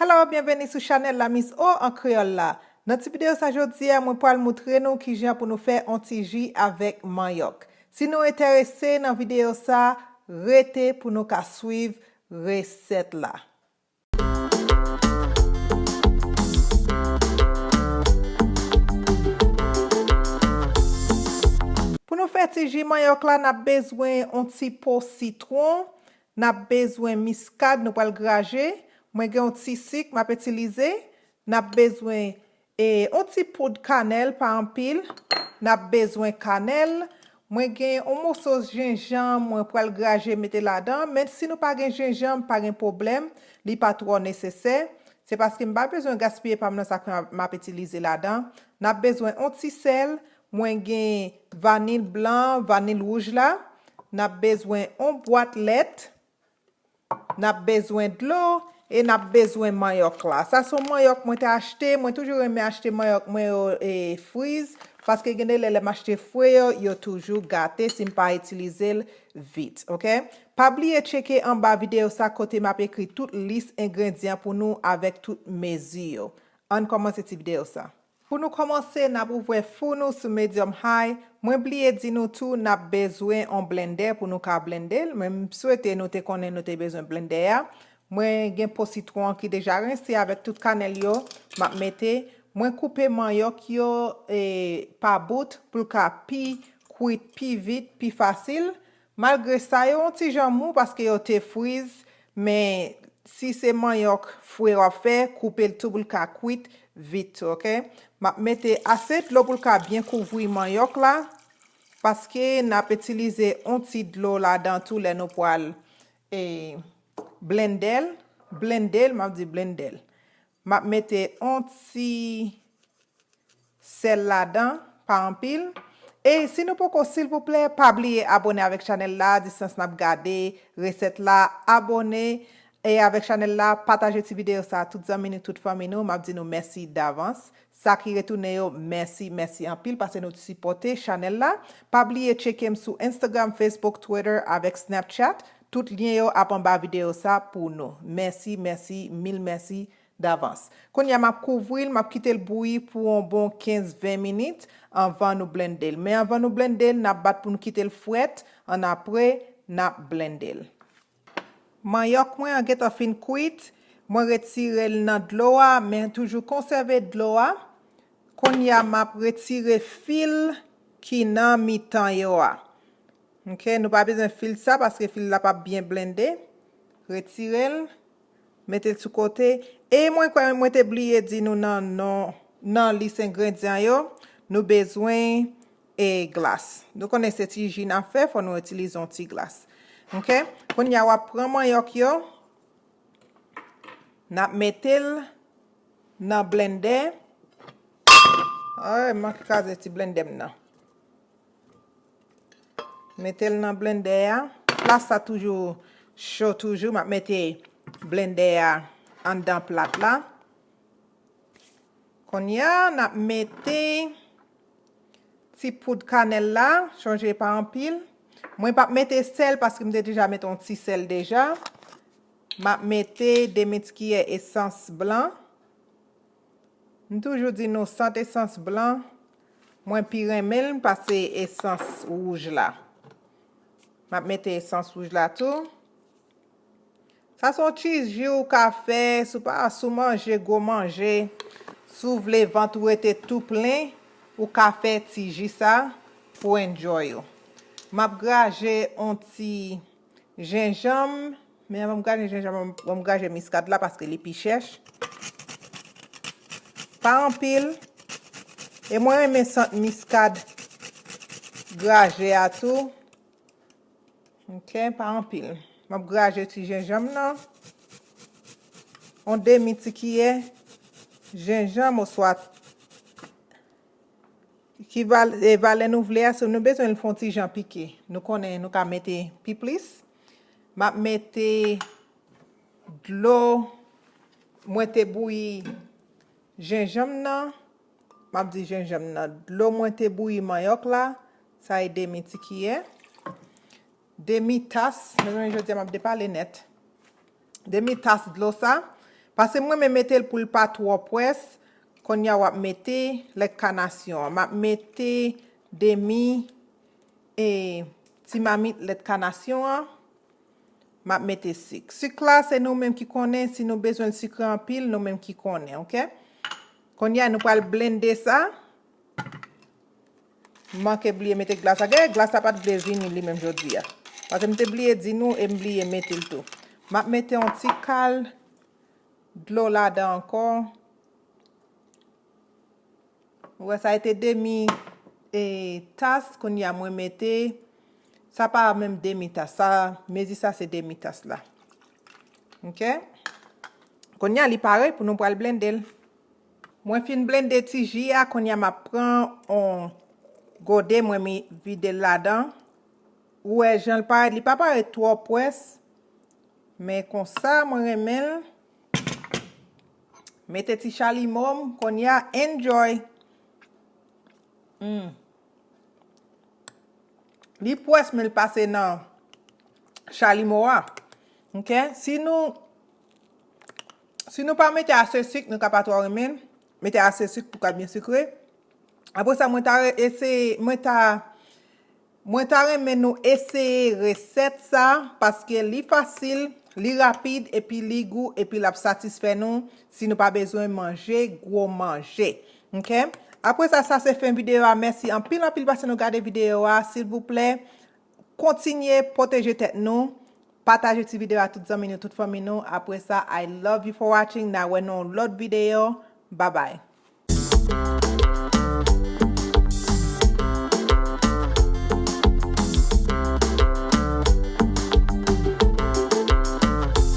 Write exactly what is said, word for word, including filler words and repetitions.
Hello, byenveni sou chanèl La Miss O an kreyòl la. Nan ti videyo sa jodi a, mwen pral moutre nou kijan pou nou fè on ti ji avèk manyòk. Si nou enterese nan videyo sa, rete pou nou ka swiv resèt la. Pou nou fè ti ji manyòk la, n ap bezwen on ti po sitwon, n ap bezwen miskad, nou pral graje. Mwen gen yon ti sik m ap itilize. N ap bezwen, e, yon ti poud kanèl, pa anpil. N ap bezwen kanèl. Mwen gen yon moso jenjanm, mwen pral graje mete ladan. Men si nou pa gen jenjanm, pa gen pwoblèm. Li pa twò nesesè. Se paske m pa bezwen gaspiye pa m nan sa ke m ap itilize ladan. N ap bezwen yon ti sèl. Mwen gen vanil blan, vanil wouj la. N ap bezwen yon bwat lèt. N ap bezwen dlo e n ap bezwen manyòk la. Sa se yon manyòk mwen te achte. Mwen toujou renmen achte manyòk mwen yo e friz, paske gen de lè lè m achte fre yo, yo toujou gate si m pa itilize l vit, oke? Pa bliye tcheke anba videyo sa kote m ap ekri tout lis engredyan pou nou avèk tout mezi yo. Ann kòmanse ti videyo sa. Pou nou kòmanse, n ap ouvè fou nou sou medium high. Mwen bliye di nou tou, n ap bezwen on blendè pou nou ka blende l. Men m swete nou te konnen nou te bezwen blendè a. Mwen gen po sitwon an ki deja rense avèk tout kanèl yo. M ap mete, mwen koupe manyòk yo e, pa bout pou l ka pi kwit, pi vit, pi fasil. Malgre sa, yo yon ti jan mou paske yo te friz, men si se manyòk fre w ap fè, koupe l tou pou l ka kwit vit, oke? M ap mete ase dlo pou l ka byen kouvri manyòk la, paske n ap itilize yon ti dlo ladan tou lè nou pral e, blende l, blende l, m ap di blende l. M ap mete yon ti sèl ladan, pa anpil. E si nou poko, silvouplè, pa bliye abone avèk chanèl la, distans n ap gade resèt la, abone e avèk chanèl la, pataje ti videyo sa a tout zanmi nou, tout fanmi nou, m ap di nou mèsi davans. Sa ki retounen yo, mèsi, mèsi anpil, paske nou sipòte chanèl la. Pa bliye tcheke m sou Instagram, Facebook, Twitter avèk Snapchat. Tout lyen yo ap anba videyo sa pou nou. Mèsi, mèsi, mil mèsi davans. Kounye a, m ap kouvri l, m ap kite l bouyi pou yon bon kenz, ven minit anvan nou blende l. Men anvan nou blende l, n ap bat pou nou kite l frèt, annapre, n ap blende l. Manyòk mwen an gentan fin kwit, mwen retire l nan dlo a, men toujou konsève dlo a. Kounye a, m ap retire fil ki nan mitan yo a. Oke, nou pa bezwen fil sa, paske fil la p ap byen blende. Retire l, mete l sou kote. E mwen kwè mwen te bliye di nou nan, nan, nan lis engredyan yo, nou bezwen e glas. Nou konnen se ti ji n ap fè, fò nou itilize yon ti glas. Oke? Kounye a, w ap pran manyòk yo, n ap mete l nan blendè. Ay, m kraze ti blendè m nan. Mete l nan blendè a. Plas sa toujou cho toujou. M ap mete blendè a anndan plat la. Kounye a, n ap mete ti poud kanèl la, chonje pa anpil. Mwen p ap mete sèl paske m te deja mete yon ti sèl deja. M ap mete demi ti kiyè esans blan. M toujou di nou sant esans blan, mwen pi renmen l pase esans wouj la. M ap mete esans wouj la tou. Sa se yon ti ji ou ka fè, si w pa, si w manje gwo manje, si w vle vant ou rete tou plen, ou ka fè ti ji sa pou enjoy ou. M ap graje yon ti jenjanm, men anvan m graje jenjanm, m, m graje miskad la paske li pi chèch. Pa anpil. E mwen renmen sant miskad graje a tou. Oke, pa anpil. M ap graje ti jenjanm nan. Yon demi ti kiyè jenjanm oswa ki val-, e, valè nou vle a, si nou bezwen l fè yon ti jan pike. Nou konnen nou ka mete pi plis. M ap mete dlo mwen te bouyi jenjanm nan. M ap di jenjanm nan. Dlo mwen te bouyi manyòk la, sa e demi ti kiyè. Demi tas, mezanmi, jodi a m ap depale nèt. Demi tas dlo sa, Paske mwen men mete l pou l pa twò pwès. Kounye a w ap mete lèt kanasyon an. M ap mete demi e ti mamit lèt kanasyon an. M ap mete sik. Sik la, se nou menm ki konnen. Si nou bezwen l sikre anpil, nou menm ki konnen, oke? Kounye a, nou pral blende sa. M manke bliye mete glas la. Gade, glas la pa t vle vini li menm jodi a. Paske m te bliye di nou e m bliye mete l tou. M ap mete yon ti kal dlo ladan ankò. Ou wè, sa e te demi e, tas, kounye a mwen mete, sa pa menm demi tas, sa, mezi sa se demi tas la. Oke? Kounye a li pare pou nou pral blende l. Mwen fin blende ti ji a, kounye a m ap pran yon gode, mwen mi vide l ladan. Ou wè jan l parèt, li pa parèt twò pwès, men konsa mwen renmen l. Mete ti chalimo m, kounye a, enjoy. Hmm. Li pwès, men l pase nan chalimo a. Oke? Si nou, si nou pa mete ase sik, nou ka pa twò renmen l. Mete ase sik pou ka byen sikre. Apre sa, mwen ta re-, eseye, mwen ta, mwen ta renmen nou eseye resèt sa, paske li fasil, li rapid, epi li gou, epi l ap satisfè nou si nou pa bezwen manje gwo manje. Oke? Apre sa, sa se fen videyo a. Mèsi anpil, anpil paske nou gade videyo a. Silvouplè, kontinye pwoteje tèt nou. Pataje ti videyo a tout zanmi nou, tout fanmi nou. Apre sa, I love you for watching. N a wè nan yon lòt videyo. Bye bye.